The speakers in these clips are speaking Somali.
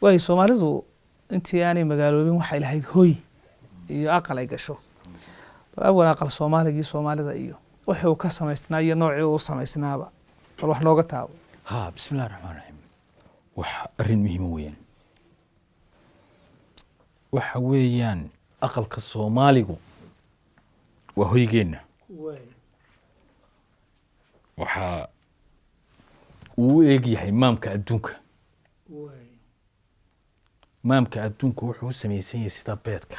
Waayo, Soomaalidu intii aanay magaaloobin waxay lahayd hoy iyo aqal ay gasho. Bal awal aqal Soomaaligii Soomaalida iyo wixii uu ka samaysnaa iyo noocii uu u samaysnaaba bal wax nooga taabo. Ha, bismi illahi raxmaan raxiim. Wax arrin muhiima weeyaan. Waxa weeyaan, aqalka Soomaaligu waa hoygeenna. Waxaa uu u eeg yahay maamka adduunka. Maamka adduunka wuxuu u samaysan yahay sida beedka,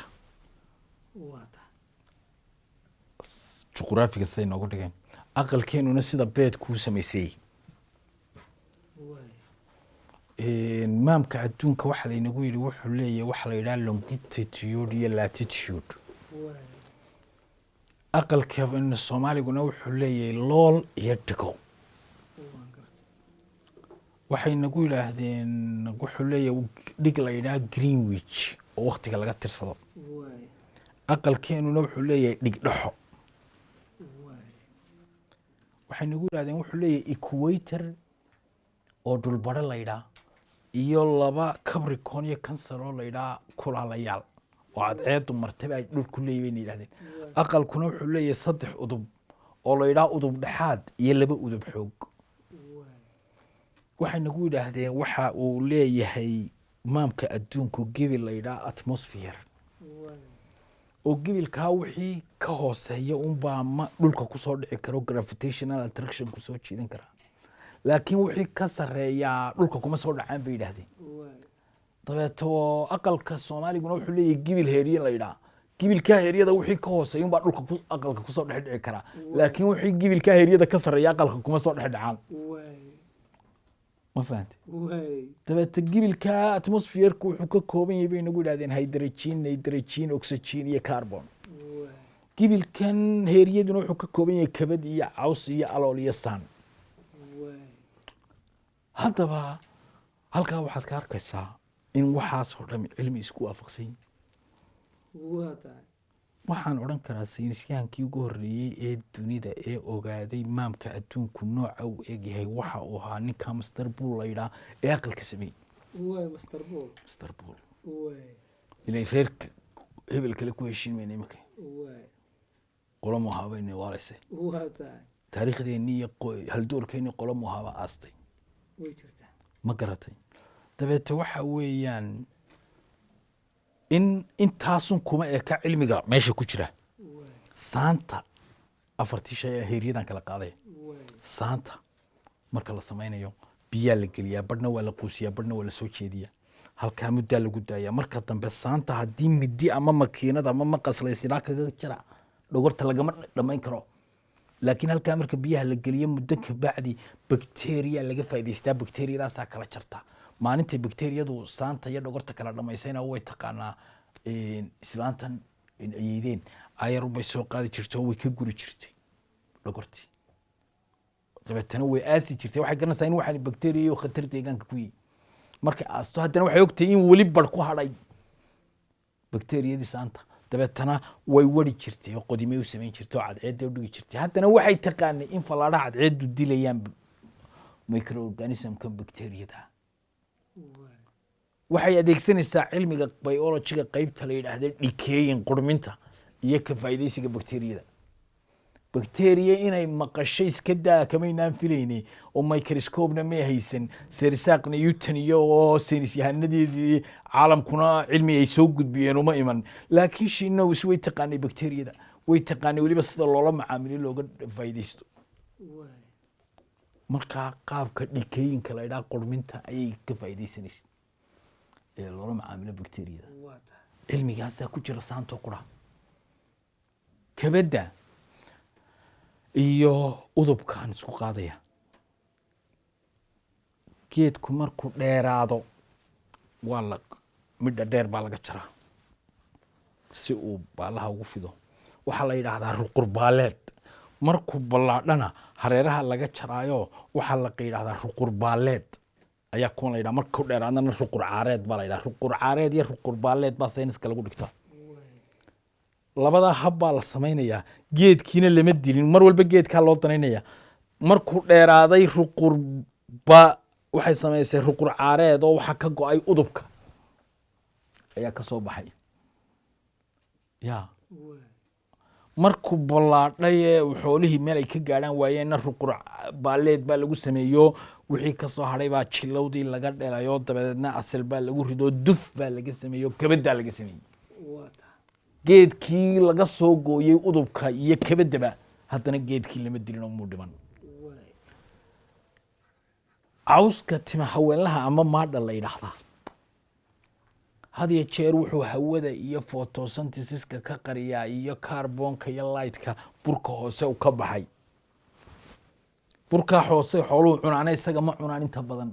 juqraafiga siday noogu dhigeen. Aqalkeenuna sida beedku u samaysanyay. Maamka adduunka waxaa laynagu yidhi wuxuu leeyahay waxa la yidhaha longitude iyo latitude. Aqalka Soomaaliguna wuxuu leeyahay lool iyo dhigo. Waxay nagu yidhaahdeen wuxuu leeyahay dhig la yidhaha Greenwich oo waktiga laga tirsado. Aqalkeenuna wuxuu leeyahay dhigdhexo. Waxay nagu yidhahdeen wuxuu leeyahay equator oo dhulbaro la yidhaha iyo laba Capricorn iyo Cancer oo la yidhaha kulaalayaal oo cadceedu martaba ay dhul ku leeyahy bayna yidhahdeen. Aqalkuna wuxuu leeyahay saddex udub oo la yidhaha udub dhexaad iyo laba udub xoog. Waxay nagu yidhaahdeen waxa uu leeyahay maamka adduunku gebil la yidhaha atmosphere, oo gebilkaa wixii ka hooseeya unbaa ma dhulka kusoo dhici karo, gravitational attraction kusoo jiidan karaa, laakiin wixii ka sareeyaa dhulka kuma soo dhacaan bay yidhaahdeen. Dabeeto aqalka Soomaaliguna wuxuu leeyahay gibil heeriye la yidhaha. Gibilkaa heeryada wixii ka hooseeya unbaa dhulka aqalka kusoo dhex dhici karaa, laakiin wixii gibilkaa heeryada ka sarreeya aqalka kuma soo dhex dhacaan. Ma fahante? Dabeete gibilka atmosphere-ku wuxuu ka kooban yahay bay nagu yidhahdeen hydrogen, nitrogen, oxygen iyo carbon. Gibilkan heeryaduna wuxuu ka kooban yahay kabad iyo caws iyo alool iyo saan. Haddaba halkaa waxaad ka arkaysaa in waxaasoo dhami cilmi isku waafaqsan yihin. Waxaan odhan karaa saynisyahankii ugu horreeyey ee dunida ee ogaaday maamka adduunku nooca uu egyahay waxa uu ahaa ninka Master Bull la yidhaha ee aqalka sameeyey. Master Bull inay reerka hebel kale ku heshiin mayna iminka qolo muhabayna waalaysay taariikhdeenii iyo haldoorkeennii qolo muhaba aastay. Ma garatay? Dabeete waxa weeyaan in intaasun kuma eka cilmiga meesha ku jira. Saanta, afartii shay ee heeryadan kala qaaday, saanta marka la samaynayo biyaa la geliyaa, badhna waa la quusiyaa, badhna waa la soo jeediyaa, halkaa muddaa lagu daayaa. Marka dambe saanta haddii midi ama makiinad ama maqas la isidhaa kaga jara, dhogorta lagama dhamayn karo. Laakiin halkaa marka biyaha la geliyo muddo kabacdi bakteriya laga faa'idaystaa, bakteriyadaasaa kala jarta. Maalintay bakteriyadu saanta iyo dhogorta kala dhamaysayna way taqaanaa islaantan ayeydeen ayarunbay soo qaadi jirtay oo way ka guri jirtay dhogortii, dabeetana way aasi jirtay. Waxay garanaysaa in waxaan bakteriya iyo khatar deegaanka ku yihi. Markay aasto haddana waxay ogtahay in weli bar ku hadhay bakteriyadii saanta. Dabeetana way wari jirtay oo qodimay u samayn jirtay oo cadceedda u dhigi jirtay. Haddana waxay taqaanay in fallaadhaha cadceeddu dilayaan microorganismka bakteriyada. Waxay adeegsanaysaa cilmiga biologyga qeybta la yidhaahda decaying, qurminta iyo ka faa'iidaysiga bakteriyada. Bakteriya inay maqasho iska daa, kamaynaan filaynay oo microscope-na may haysan. Sir Isaac Newton iyo oo saynis yahanadeedii caalamkuna cilmi ay soo gudbiyeen uma iman, laakiin she knows, way taqaanay bakteriyada, way taqaanay weliba sida loola macaamilo, looga faa'iidaysto. Markaa qaabka decaying-ka la yidhaha, qurminta, ayay ka faa'iidaysanaysa ee loola macaamilo bakteriyada. Cilmigaasaa ku jira saantoo qura. Kabadda iyo udubkaan isku qaadaya. Geedku markuu dheeraado waa la midha dheer baa laga jaraa si uu baalaha ugu fido. Waxaa la yidhaahdaa ruqurbaaleed. Markuu ballaadhana hareeraha laga jaraayo, waxaa la yidhahdaa ruqurbaaleed ayaa kuwan la yidhaha. Markuu dheeraadana ruqur caareed baa la yidhaha. Ruqur caareed iyo ruqurbaaleed baa sayniska lagu dhigtaa. Labadaa hab baa la samaynayaa. Geedkiina lama dilin, mar walba geedkaa loo danaynaya. Markuu dheeraaday ruqurba Waxay samaysay ruqurcaareed oo waxaa ka go-ay udubka ayaa ka soo baxay. Ya markuu ballaadhay ee xoolihii meel ay ka gaadhaan waayeenna, ruqur baaleed baa lagu sameeyo. Wixii ka soo hadhay baa jilowdii laga dhelayo, dabadeedna asal baa lagu rido, duf baa laga sameeyo, kabaddaa laga sameeyey. Geedkii laga soo gooyey udubka iyo kabadaba, haddana geedkii lama dilin oo muu dhiman. Cawska tima haweenlaha ama maadha la yidhaahdaa had iyo jeer wuxuu hawada iyo photosynthesiska ka qariyaa iyo carbonka iyo lightka burka hoose u ka baxay. Burkaa hoose xooluhu cunaana, isaga ma cunaan inta badan.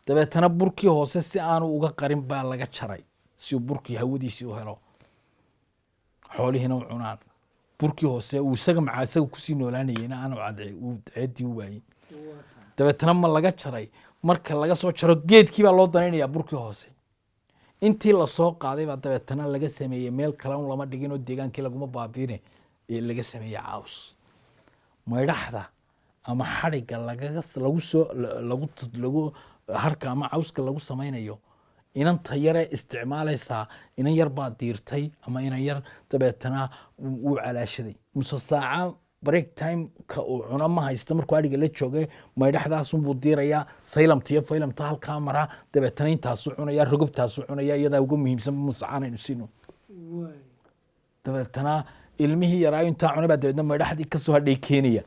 Dabeetana burkii hoose si aanu uga qarin baa laga jaray, si uu burkii hawadiisii u helo, xoolihiina u cunaan. Burkii hoose uu isaga macaa isaga kusii noolaanayeyna aanu cadce uu ceeddii u waayey. Dabeetana ma laga jaray. Marka laga soo jaro geedkii baa loo danaynayaa. Burkii hoose intii lasoo qaaday baa dabeetana laga sameeyey meel kale un lama dhigin oo deegaankii laguma baabiine ee laga sameeyey caws. Maydhaxda ama xadhigga lagaga lagu soo lagu lagu harka ama cawska lagu samaynayo, inanta yare isticmaalaysaa, inan yar baa diirtay ama inan yar, dabeetana wuu calaashaday. Muse saaca break time-ka uu cuno ma haysta. Markuu adhiga la joogay, maydhaxdaasunbuu diirayaa, saylamta iyo faylamta halkaa maraa, dabeetana intaasuu cunaya, rogobtaasuu cunaya, iyadaa uga muhiimsan musacaanaynu siino. Dabeetana ilmihii yaraayo intaa cunay baa dabeetna maydhaxdii kasoo hadhay keenaya.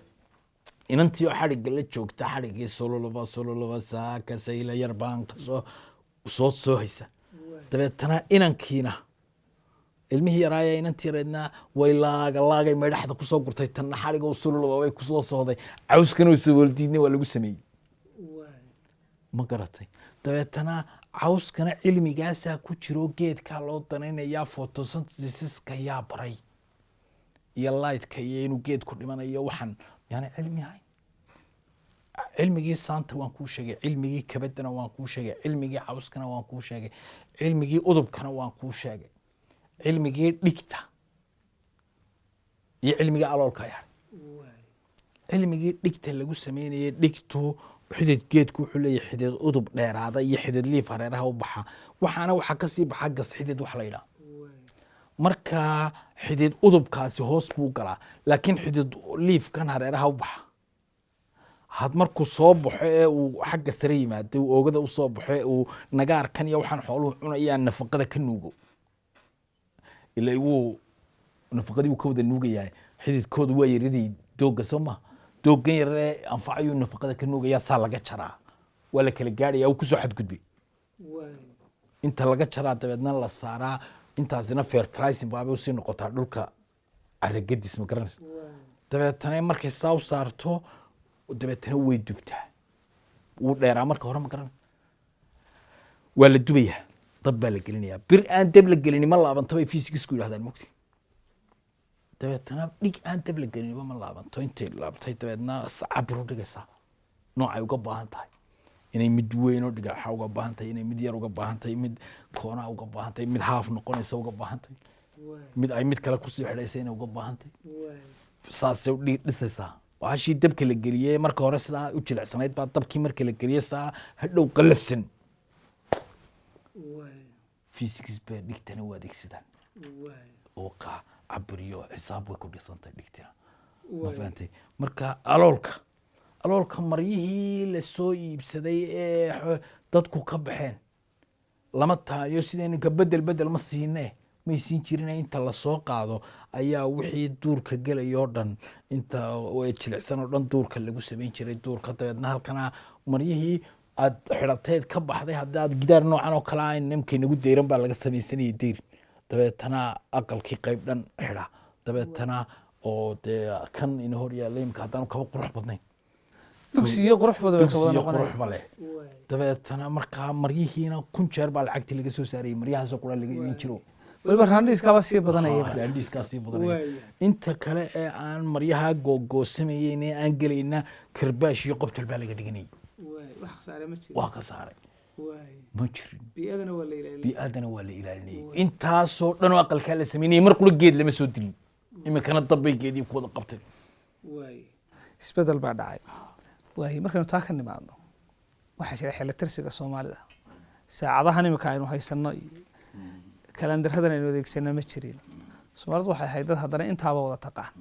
Inantii oo xadhigga la joogta, xadhiggii sololoba sololoba saaka sayla yar baan kasoo soo haysa. Dabeetana inankiina, ilmihii yaraaya, inantii yareedna way laaga laagay maydhaxda kusoo gurtay, tanna xadhiga sululaba way kusoo sooday. Cawskana oo sabooldiidna waa lagu sameeyey, ma garatay? Dabeetana cawskana cilmigaasaa ku jiro. Geedkaa loo danaynayaa, photosynthesiska yaa baray iyo lightka iyo inuu geedku dhimanayo? Waxaan yaani cilmi ahayn. Cilmigii saanta waan kuu sheegay, cilmigii kabadana waan kuu sheegay, cilmigii cawskana waan kuu sheegay, cilmigii udubkana waan kuu sheegay, cilmigii dhigta iyo cilmigii aloolka ayaa. Cilmigii dhigta lagu sameynayay, dhigtu xidid, geedku wuxuu leeyahay xidid udub dheeraada iyo xidid liif hareeraha u baxa. Waxaana waxaa kasii baxa gas xidid wax la yidhaha. Marka xidid udubkaasi hoos buu galaa, laakiin xidid liifkan hareeraha u baxa had markuu soo baxo ee uu xagga sare yimaado, uu oogada usoo baxo ee uu nagaarkan iyo waxaan xooluhu cunayaan nafaqada ka nuugo, ila wuu nafaqadii uu ka wada nuugayaa. Xididkoodu waa yaryari doogga, soo ma? Dooggan yaree anfacayuu nafaqada ka nuugayaa. Saa laga jaraa, waa la kala gaadhaya, uu kusoo xadgudbay. Inta laga jaraa dabeedna la saaraa. Intaasina fertilizing baabay usii noqotaa dhulka, carragadis, ma garanaysa? Dabeetana markay saa u saarto, dabeetana way dubtaa. Wuu dheeraa marka hore, ma garanaysa? Waa la dubayaa, dab baa la gelinayaa. Bir aan dab la gelini ma laabanto bay physicsku yidhahdaan, mogti? Dabeetana dhig aan dab la geliniba ma laabanto. Intay laabtay dabeedna cabir u dhigaysaa noocay uga baahan tahay, inay mid weyn oo dhigaxa uga baahan tahay, inay mid yar uga baahan tahay, mid koonaa uga baahan tahay, mid haaf noqonaysa uga baahan tahay, mid ay mid kale kusii xidhaysa inay uga baahan tahay. Saasay u dhisaysaa. Bahashii dabka la geliyey marka hore sidaa u jilicsanayd baa dabkii marka la geliyey saa hadhow qallafsan. Physics baa dhigtana u adeegsadaan oo ka cabiriyo, xisaab way ku dhisantay dhigtina, ma fahantay? Marka aloolka maryihii lasoo iibsaday ee dadku ka baxeen lama taayo. Sida ninka bedel bedel ma siine, may siin jirin. Inta lasoo qaado ayaa wixii duurka gelaya oo dhan, inta jilicsan oo dhan duurka lagu samayn jiray duurka. Dabeedna halkana maryihii aad xidhateed ka baxday, haddii aad gidaar noocan oo kale ah nimkay nagu deyran baa laga samaysanayay deyr. Dabeetana aqalkii qayb dhan xidha, dabeetana oo dee kan ina hor yaalla imika haddaanu kaba qurux badnayn. Dugsiyo qurux badan bay ka wada dugsiyo noqonaya. Quruxba leh. Dabeetana markaa maryihiina 1000 jeer baa lacagtii laga soo saarayay, maryahaasoo qura laga iibin jiro. Weliba raandhiiskaaba sii badanaya. Raandhiiskaa sii badanaya. Inta kale ee aan maryaha googoosamayeen ee aan gelayna, karbaash iyo qobtol baa laga dhiganayay. Waa khasaaray ma jirin. Bii'adana waa la ilaaliyay. Bii'adana waa la ilaalinayay. Intaasoo dhan oo aqalkaa la sameynayay, mar qura geed lama soo dilin. Iminkana dabbay geedii ku wada qabtay. Isbedel baa dhacay. Waaye, markaynu taa ka nimaadno Waxaa jira xilli tirsiga Soomaalida, saacadahan imika aynu haysano iyo kalandaradan aynu adeegsano ma jirin. Soomaalidu waxay ahayd dad haddana intaaba wada taqaan.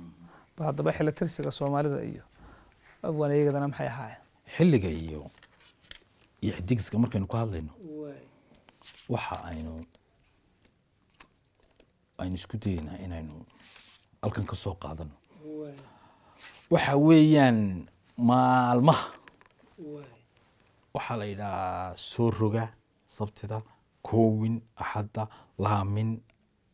Bal haddaba xilli tirsiga Soomaalida iyo abwaan iyagadana maxay ahaayeen? Xilliga iyo xidigiska markaynu ka hadlayno, waxa aynu isku dayeynaa inaynu halkan ka soo qaadano waxa weeyaan maalmaha. Waxaa la yidhahaa soo roga Sabtida, koowin Axadda, laamin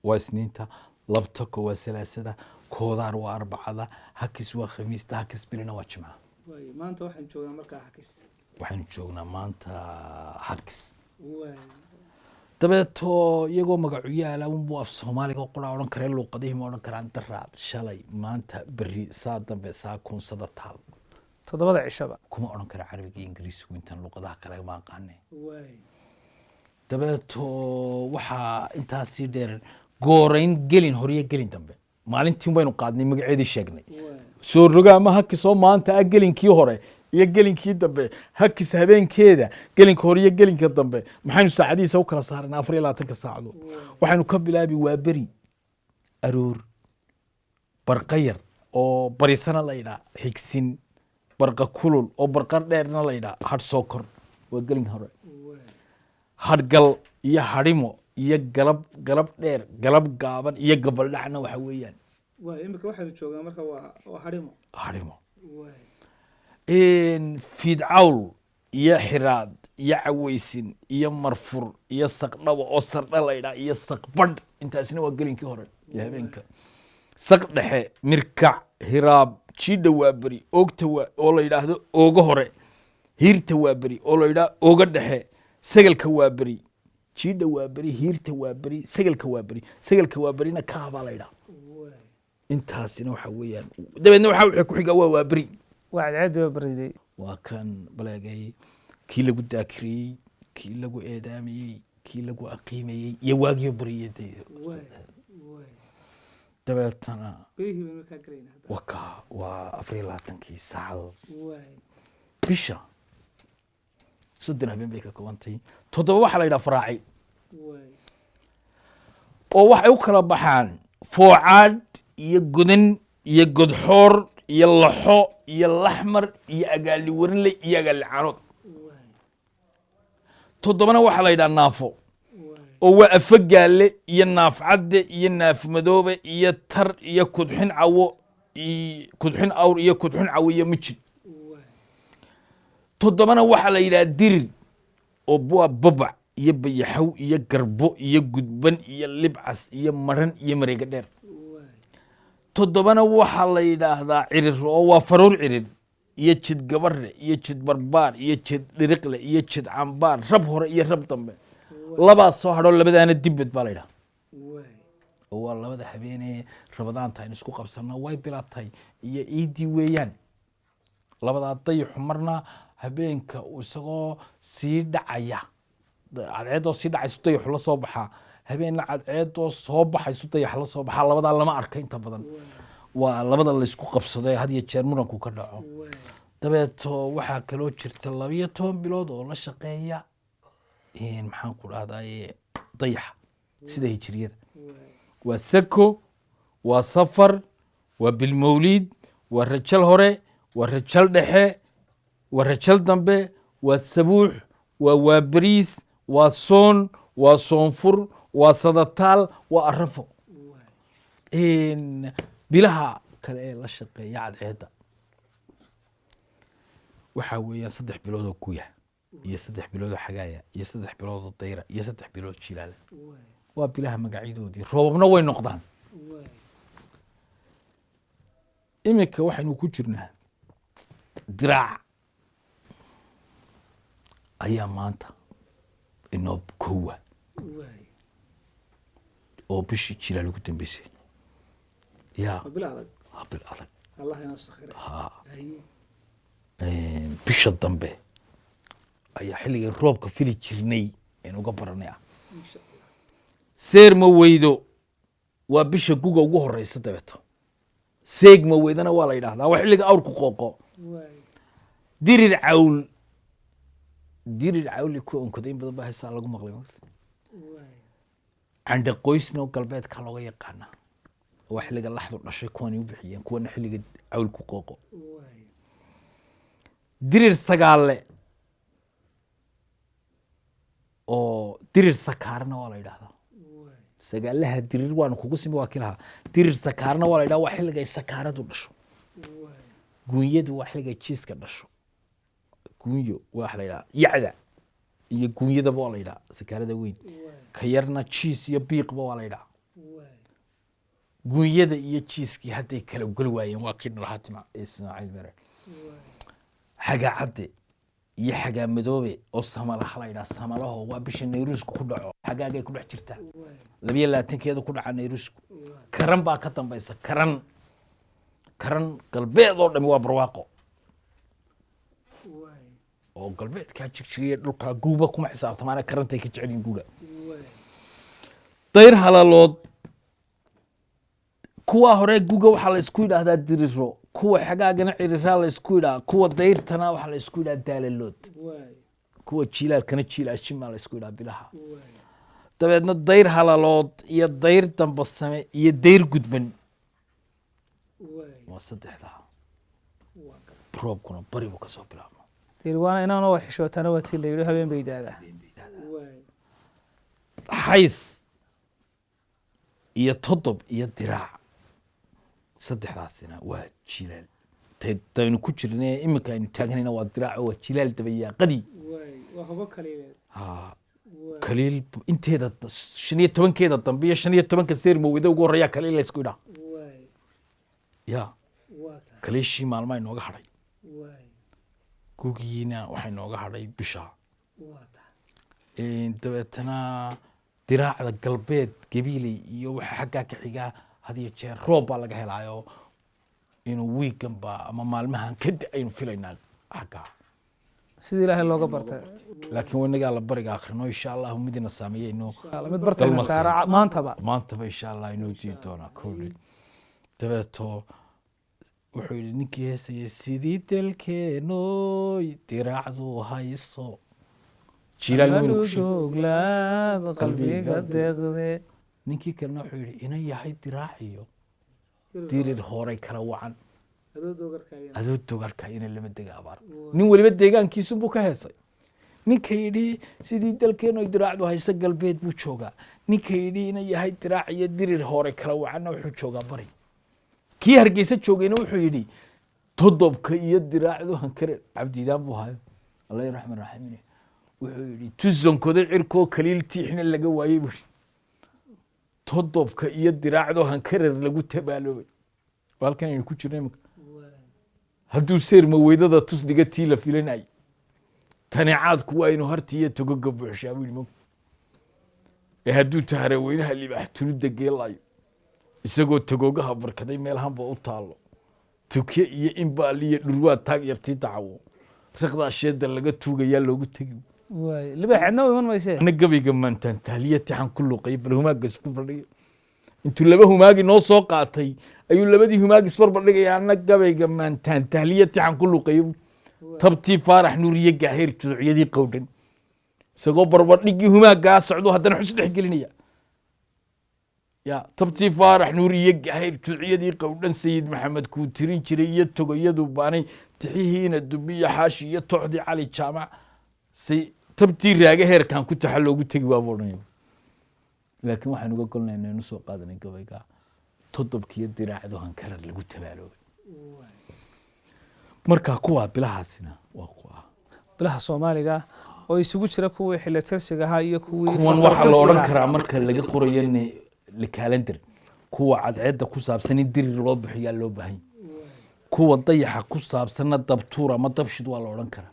waa Isniinta, labtako waa Salaasada, koodaar waa Arbacada, hakis waa Khamiista, hakis bilina waa Jimcaha. Maanta waxaan joognaa markaa hakis. Waxaynu joognaa maanta hakis. Dabeeto iyagoo magacu yaala unbuu af Soomaaliga qura odhan karee, luuqadihii ma odhan karaan. Daraad, shalay, maanta, berri, saa dambe, saa kunsada taal. Toddobada cishaba. Kuma odhan kara Carabiga iyo Ingiriisigu, intan luuqadaha kale ma aqaane. Dabeeto waxaa intaasii dheer goorayn, gelin horiyo gelin dambe. Maalintiin baynu qaadnay, magaceedii sheegnay, soo roga ama hakisoo maanta ah, gelinkii hore iyo gelinkii dambe, hakis habeenkeeda, gelinka hore iyo gelinka dambe. Maxaynu saacadihiisa u kala saarnaa 24-ka saacadood? Waxaynu ka bilaabi waa beri, aroor, barqayar oo barisana la yidhaa, xigsin, barqa kulul oo barqa dheerna la yidhaa, hadh soo kor waa gelinka hore, hadhgal iyo hadhimo iyo galab, galab dheer, galab gaaban iyo gabaldhacna waxa weeyaan. Imika waxaynu joognaa marka waa hadhimo. Hadhimo, fiidcawl iyo xiraad iyo caweysin iyo marfur iyo saqdhaba oo sardha la yidhaa iyo saqbadh, intaasina waa gelinkii hore iyo habeenka. Saq dhexe, mirkac, hiraab, jiidha waa beri, oogta waa oo la yidhaahdo ooga hore, hiirta waa beri oo la yidhaahdo ooga dhexe, sagalka waa beri, jiidha waa beri, hiirta waa beri, sagalka waa beri, sagalka waa berina kaabaa la yidhaha. Intaasina waxa weeyaan, dabeedna waxa wixii ku xiga waa beri. Waa cadceedii oo bariday. Waa kan baleegay, kii lagu daakiriyey, kii lagu eedaamayey, kii lagu aqiimayey iyo waagiyo bariyey dee. Dabeetana Bilihii baynu markaa gelaynaa hadda. Waka waa 24-kii saacadood. Bisha 30 habeen bay ka koobantay. 7 waxaa la yidhaha faraaci, oo waxay u kala baxaan foocaadh iyo godan iyo godxoor iyo laxo iyo laxmar iyo agaali warinle iyo agaali caanood. 7-na waxaa la yidhaha naafo, oo waa afagaale iyo naafcadde iyo naafmadoobe iyo tar iyo kudxin cawo iyo kudxin awr iyo kudxin cawo iyo mijid. 7-na waxaa la yidhaha dirir, oo waa babac iyo bayaxow iyo garbo iyo gudban iyo libcas iyo maran iyo mareega dheer. 7-na waxaa la yidhaahdaa cirir, oo waa faruur cirir iyo jid gabare iyo jid barbaar iyo jid dhiriqle iyo jid cambaar, rab hore iyo rab dambe. Labaa soo hadho, labadaana dibbed baa la yidhaha, oo waa labada habeenee Rabadaanta aynu isku qabsanno, way bilatay iyo iidii weeyaan. Labadaa dayaxu marna habeenka uu isagoo sii dhacaya, cadceedoo sii dhacaysu dayaxu la soo baxaa, habeenna cadceedoo soo baxaysu dayax la soo baxaa. Labadaa lama arka inta badan, waa labada laysku qabsado ee had iyo jeer muranku ka dhaco. Dabeeto waxaa kaloo jirta 12 bilood oo la shaqeeya, maxaan ku dhahdaye, dayaxa sida hijriyada. Waa sako, waa safar, waa bilmawliid, waa rajal hore, waa rajal dhexe, waa rajal dambe, waa sabuux, waa waaberiis, waa soon, waa soonfur, waa sadataal, waa arafo. Bilaha kale ee la shaqeeya cadceedda waxaa weeyaan 3 bilood oo guya iyo 3 bilood oo xagaaya iyo 3 bilood oo dayra iyo 3 bilood jilaala. Waa bilaha magacyadoodii. Roobabna way noqdaan. Iminka waxaynu ku jirnaa diraac ayaa maanta inoo kowa oo bishii jilaal ugu dambeysay ya. Waa bil adag. Waa bil adag. Allah inoo sakhira. Ha. Bisha dambe ayaa xilligii roobka fili jirnay aynu uga baranay ah. Insha Allah. Seer ma weydo waa bisha guga ugu horeysa. Dabeeto seeg ma weydana waa la yidhahdaa, waa xilliga awrku qooqo. Dirir cawl. Dirir cawli ku onkoday in badan baa heesaa lagu maqlay maogta. Candhe qoysna galbeedka looga yaqaanaa, waa xilliga laxdu dhashay kuwani u bixiyeen, kuwana xilliga cawl ku qooqo. Dirir sagaalle oo dirir sakaarna waa la yidhaahdaa. Sagaalaha dirir waanu kugu simi waa kilaha. Dirir sakaarna waa la yidhaha, waa xilligay sakaaradu dhasho. Guunyadu waa xilligay jiiska dhasho. Guunyo waa la yidhaha, yacda iyo guunyadaba waa la yidhaha, sakaarada weyn. Ka yarna jiis iyo biiqba waa la yidhaha. Guunyada iyo jiiskii hadday kala goli waayeen waa kii dhalahaa tima Ismaaciil Mere. Xagaa cadde iyo xagaa madoobe oo samalaha la yidhaha. Samalaho waa bisha nayruusku ku dhaco, xagaagay ku dhex jirtaa, 22-keedu ku dhaca nayruusku. Karan baa ka dambaysa. Karan, karan galbeed oo dhami waa barwaaqo, oo galbeedkaa jigjigaya dhulkaa guuba kuma xisaabtamaana, karantay ka jecel yihiin guga. Dayr halalood, kuwa hore guga waxaa la isku yidhaahdaa diriro, kuwa xagaagana ciriraa la isku yidhaha, kuwa dayrtana waxaa la isku yidhaha daalalood, kuwa jiilaalkana jiilaashin baa la isku yidhaha bilaha. Dabeedna dayr halalood iyo dayr dambasame iyo dayr gudban waa saddexdaa. Roobkuna bari buu kasoo bilaabma. Dayr waana inaanoo xishootana waa tii la yidhi, habeen bay daadaa. Xays iyo todob iyo diraac, saddexdaasina waa jilaal. Taynu ku jirna iminka aynu taagnayna waa diraac oo waa jilaal dabayaaqadii. Ha kaliil inteeda 15-keeda dambe iyo 15-ka seermoweda ugu horreeyaa kaliil la isku idhaa ya. Kaliishii maalmaa inooga hadhay, gugiina waxaa inooga hadhay bisha. Dabeetana diraacda galbeed Gabiiley iyo waxa xaggaa ka xigaa had iyo jeer roob baa laga helaayo, inuu wiigan ba ama maalmahan kada aynu filaynaa xaggaa. Sidii Ilaahay looga bartay. Laakiin wanagaa la bariga akhrino, insha Allahu midina saameeyeyno. Mid bartayna Dalmasi. Saara maantaba. Maantaba insha Allah inoo dii doonaa kowdhi. Dabeeto wuxuu yidhi ninkii heesayay, sidii dalkeenoy diraacdu hayso jilaal weynu ku shid. Dhuglaad qalbiga deeqde. Ninkii kalena wuxuu yidhi, inan yahay diraac iyo dirir horay kala wacan, adoo dogarka ina lama dega abaar. Nin weliba deegaankiisunbuu ka heesay. Ninka yidhi sidii dalkeenu ay diraacdu hayso galbeed buu joogaa. Ninka yidhi ina yahay diraac iyo dirir hore kala wacanna wuxuu joogaa bari. Kii Hargeysa joogayna wuxuu yidhi todobka iyo diraacdu hankare Cabdiidaan buu hayo, Allah raxman raximin. Wuxuu yidhi tusankoda cirkoo kaliil tiixna laga waayey buu yidhi, todobka iyo diraacdu hankarer lagu tabaaloobay. Waa halkan aynu ku jirno imika. Hadduu seerma weydada tus dhiga tii la filanay, taneecaadku waa inuu harti iyo togoga buuxshaa buu yidhi mog. Ee hadduu tahare weynaha libaax tulidda geelayo isagoo togoogaha barkaday meelahanba u taallo, tuke iyo inbaal iyo dhurwaa taag yartii dacawo, riqdaa sheeda laga tuugayaa loogu tegi. Waay, libaax cidna u iman maysee. Ana gabayga maantaan tahliya tixan ku luqay, bal humaaga isku bardhigay. Intuu laba humaagi noo soo qaatay ayuu labadii humaag isbarbardhigaya. Ana gabayga maantaan tahliya tixan ku luqay, tabtii Faarax Nuuriye Gaaheer juducyadii qowdhan, isagoo barbardhigii humaagaa socdo haddana xus dhex gelinaya ya. Tabtii Faarax Nuuriye Gaaheer juducyadii qowdhan, Sayid Maxamed kuu tirin jiray iyo togoyadu baanay, tixihiina dubiyo xaashi iyo toxdii Cali Jaamac say, tabtii raage heerkan ku taxa loogu tegi waabuu odhanaya. Laakiin waxaan uga golnayna inu soo qaadanay gabayga todobkiyo diraacdu hankarar lagu tabaaloobay. Marka kuwaa bilahaasina waa kuwa bilaha Soomaaliga oo isugu jira kuwii xilli tirsiga ahaa iyo kuwii kuwan fasal waxaa la odhan tirsiga. karaa marka laga qorayo calendar, kuwa cadceedda ku saabsan in dirir loo bixiyaa loo baahan yahay, kuwa dayaxa ku saabsanna dabtuur ama dabshid waa la odhan karaa.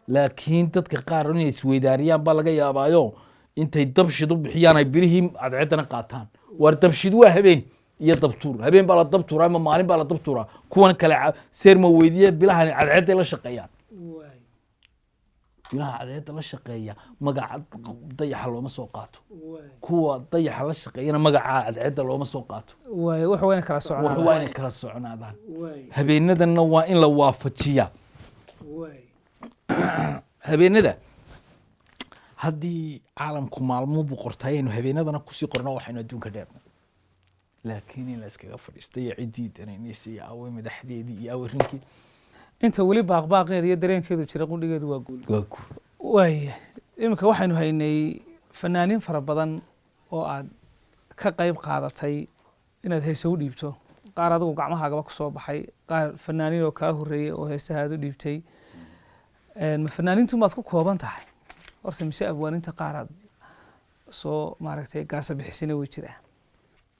Laakiin dadka qaar inay isweydaariyaan baa laga yaabaayo, intay dabshid u bixiyaan ay bilihii cadceeddana qaataan. Waar dabshid waa habeen iyo dabtuur, habeen baa la dabtuuraa ama maalin baa la dabtuuraa. Kuwan kale seerma weydiye, bilahani cadceedday la shaqeeyaan. Bilaha cadceedda la shaqeeya magaca dayaxa looma soo qaato, kuwa dayaxa la shaqeeyana magaca cadceedda looma soo qaato. Waay, wax waa inay kala wax socdaan. Waa inay kala soconaadaan. Habeenadanna waa in la waafajiyaa. Habeenada haddii caalamku maalmo buu qortay, aynu habeenadana kusii qorno waxaynu adduunka dheerno, laakiin in la iskaga fadhiistay iyo ciddii danaynaysa iyo awey madaxdeedii iyo awey rinkii. Inta weli baaqbaaqeeda iyo dareenkeedu jira, qudhigeedu waa guul. Waa guul. Waaya, iminka waxaynu haynay fanaaniin fara badan oo aad ka qayb qaadatay inaad heese u dhiibto, qaar adigu gacmahaagaba kusoo baxay, qaar fanaaniin oo kaa horreeyey oo heesaha aad u dhiibtay. Ma fanaaniintu maad ku kooban tahay horta, mise abwaaninta qaar aad soo maaragtay gaasa bixisina way jiraa?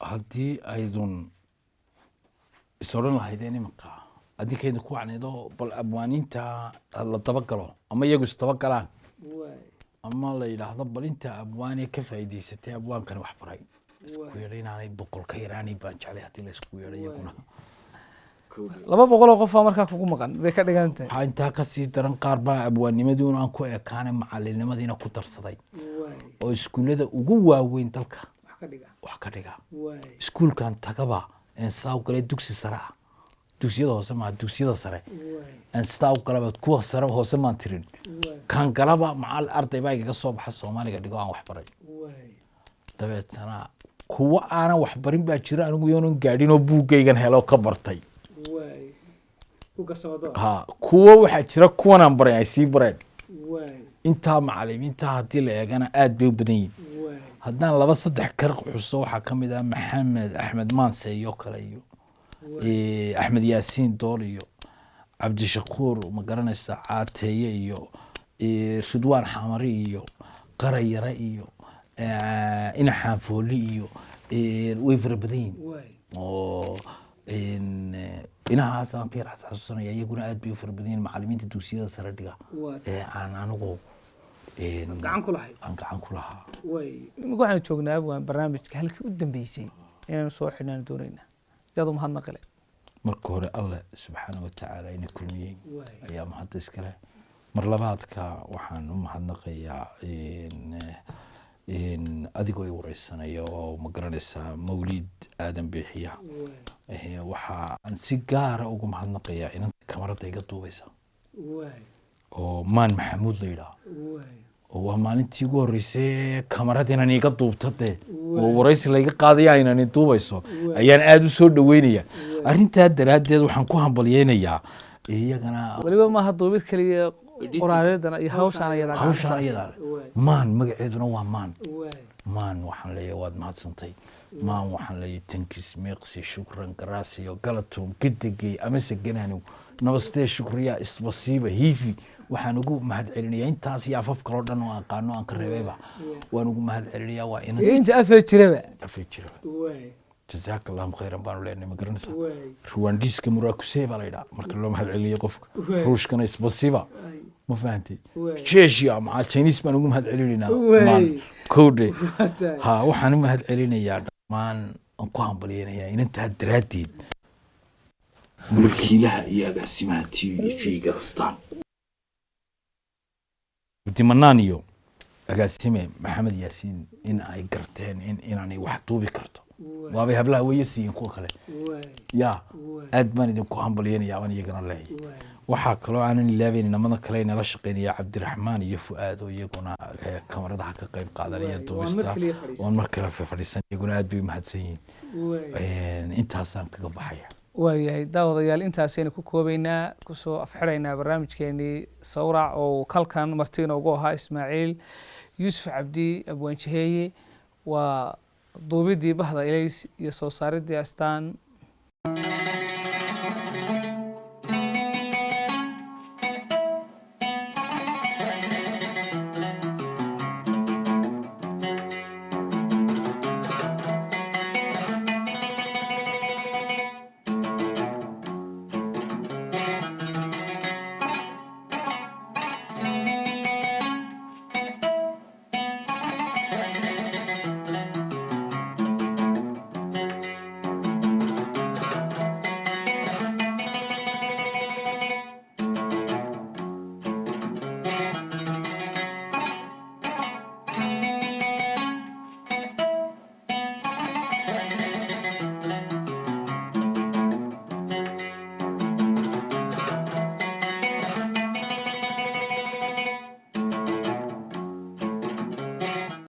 Haddii aydun is odhan lahaydeen iminka adinkayda ku wacnaydo, bal abwaaniinta la dabagalo ama iyagu isdabagalaan ama la yidhaahdo bal inta abwaanee ka faa'iidaysatay abwaankani wax baray isku yeedhay, inaanay 100 ka yaraanay baan jeclay haddii la isku yeedhay iyaguna. 200 oo qof baa markaa kugu maqan bay ka dhigan tahay. Waxaa intaa kasii daran, qaar baa abwaannimaduuna aan ku ekaanay, macalinimadiina ku darsaday oo iskuullada ugu waaweyn dalka wax ka dhiga. Iskuulkan tagaba een sidaa u galay, dugsi sare ah, dugsiyada hoose maaha, dugsiyada sare aan sidaa u galaba, kuwa sare hoose maan tirin, kan galaba macal arday baa igaga soo baxa Soomaaliga dhigo aan wax baray. Dabeetana kuwa aanan wax barin baa jira, anigu yoonan gaadhin oo buuggaygan helo ka bartay. Ha, kuwa waxaa jira kuwanaan baray ay sii bareen. Intaa macalimiinta haddii la eegana aad bay u badan yihin. Haddaan laba saddex kar xuso, waxaa ka mid ah Maxamed Axmed Maanse iyo kale iyo Axmed Yaasiin Dool iyo Cabdishakuur, ma garanaysa, Caateeye iyo Ridwaan Xamari iyo Qarayare iyo Ina Xaanfooli iyo way fara badan yihin oo inahaas aan ka yar xasuusanaya. Iyaguna aad bay u fara badan yihin macalimiinta dugsiyada sare dhiga ee aan anigu gacan ku lahayd. Aan gacan ku lahaa. Imika waxaanu joognaa, abwaan, barnaamijka halkii u dambeysay inaynu soo xidhnaanu doonaynaa. Yaad u mahadnaqile? Marka hore Alle subxaana watacaala ina kulmiyey ayaa mahadda iskale. Mar labaadka waxaan u mahadnaqayaa adigoo i wareysanaya oo, ma garanaysaa, Mawliid Aadan Biixiya. Waxa aan si gaara ugu mahadnaqayaa inanta kamarada iga duubaysa oo Maan Maxamuud la yidhaah, oo waa maalintii ugu horreysay kamarad inan iga duubto dee oo waraysi layga qaadaya aynan i duubayso, ayaan aada u soo dhaweynaya. Arrintaa daraaddeed waxaan ku hambalyeynayaa iyagana. Weliba maaha duubid keliya, qoraaleedana iyo hawshaan ayadaa. Hawshaan ayadaa leh Maan, magaceeduna waa Maan. Maan waxaan leeyahay waad mahadsantay. Maan waxaan leeyahay tankis, meeqsi, shukran, garaasiyo, galatum, gedegey amase gananu, nabastee, shukriya, isbasiiba, hiifi. Waxaan ugu mahad celinayaa intaas iyo afaf kaloo dhan oo aqaano aan ka reebayba waan ugu mahad celinayaa. Waa inan Inta afee jiraba. Afay jiraba. Jazaaka Allahu khayran baanu leenahay, ma garanaysaa? Ruwandiiska murakusee baa la yidhaha marka loo mahad celinayo qofka, Ruushkana isbasiba, ma fahantay? Jeeshia maca Chinese baan ugu mahad celinaynaa. Maan kowdhe ha, waxaan u mahad celinayaa dhammaan, aan ku hambalyeynayaa inantaa daraaddeed mulkiilaha iyo agaasimaha TV-ga Astaan, Cabdimanaan, iyo agaasime Maxamed Yaasiin in ay garteen in inaanay wax duubi karto. Waabay hablaha weeye siiyeen kuwa kale. Ya, aad baan idinku hambalyeynayaa baan iyagana leeyahay. Waxaa kaloo aanan ilaabeyn inamada kale inala shaqeynaya, Cabdiraxmaan iyo Fu'aad, oo iyaguna kamaradaha ka qayb qaadanaya duubista oon mar kale fadhiisan, iyaguna aad bay u mahadsan yihiin. Intaasaan kaga baxaya. Waayahay daawadayaal, intaasaynu ku koobaynaa, kusoo afxidhaynaa barnaamijkeenii Sawrac oo uu kalkan marti inoogu ahaa Ismaaciil Yuusuf Cabdi, abwaanjaheeye. Waa duubidii bahda Ilays iyo soo saaridii Astaan.